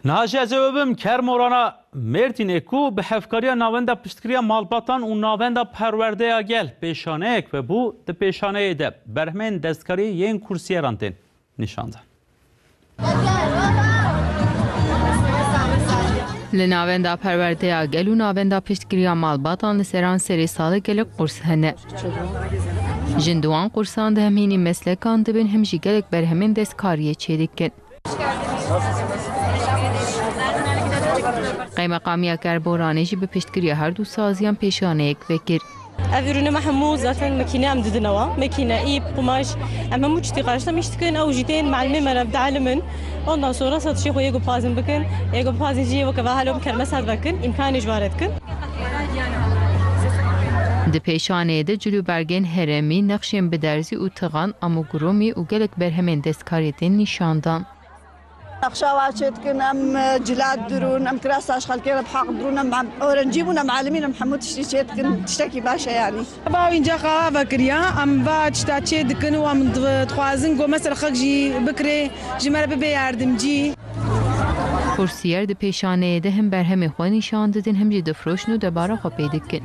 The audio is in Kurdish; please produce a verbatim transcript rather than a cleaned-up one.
Niha jî ez ê we bim Kermorana Mêrdînê ku bi hevkariya Navenda Piştgiriya Malbatan û Navenda Perwerdeya Gel pêşaneyek vebû, di pêşaneyê de berhemên destkariyê yên kursiyeran tên nîşandan. Li Navenda Perwerdeya Gel û Navenda Piştgiriya Malbatan li seranserê salê gelek qurs hene. Jin di wan qursan de hem hînî meslekan dibin, hem jî gelek berhemên destkariyê çêdikin. Qeymeqamiya Kerboranê jî bi piştgiriya her du saziyan pêşaneyek vekir. Ev ürünü me hemû zaten makîne em didin ewa. Makîne, îp, qumaş, em hemû tiştî qarşî em îş dikin, ew jî tên melimê me re dielimin. Ondan sonra satışê xwe yê ku bixwazin bikin, yê ku bixwazin jî weke ve halo kermes hat vekin, îmkanê ji wa re dikin. Di pêşaneyê de cilûbergên herêmî, nexşên bi derzî û tixan, amûgurumî û gelek berhemên destkariyê tên nîşandan. Nexşa wa çêdikin, em, e, cilat dirûn, em kirasa ji xelkê re bi heq dirûn, em, em öğrenci bûn, em alimîn, em hemû tiştî çêdikin, tiştekî baş e yanî. Va înca xawa vekiriya, em va tişta çêdikin û em di-, dixwazin ku mesela xelk jî bikirê, ji me re bibe yardimcî. Kursiyer di pêşaneyê de hem berhemê xwe nîşan didin, hem jî difiroşin û debara xwe pê dikin.